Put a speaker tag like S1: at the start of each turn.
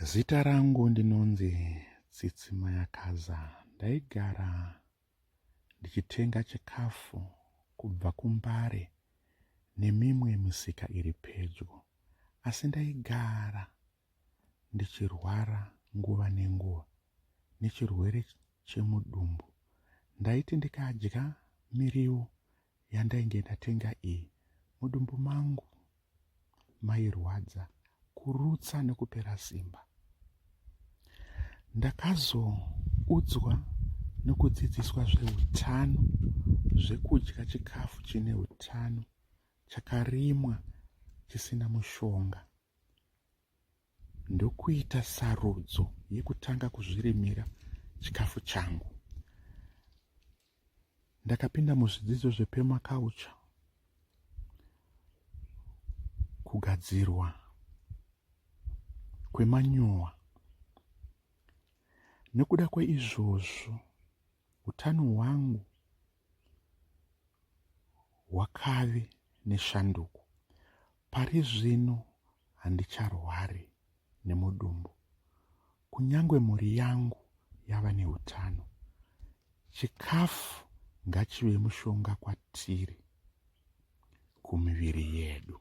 S1: Zita rangu ndinonzi Tsitsi Mayakaza. Ndaigara ndichitenga chikafu kubva kuMbare nemimwe misika iri pedyo. Asi ndaigara ndichirwara nguva nenguva nechirwere chemudumbu. Ndaiti ndikadya miriwo yandainge ndatenga iyi mudumbu mangu mairwadza kurutsa nekupera simba. Ndakazoudzwa nekudzidziswa zveutano zvekudya chikafu chine utano chakarimwa chisina mushonga ndokuita sarudzo yekutanga kuzvirimira chikafu changu. Ndakapinda muzvidzidzo zvepermaculture, kugadzirwa kwemanyowa. Nekuda kweizvozvo, utano hwangu hwakave neshanduko. Pari zvino handicharwari nemudumbu kunyangwe mhuri yangu yava neutano. Chikafu ngachive mushonga kwatiri kumiviri yedu.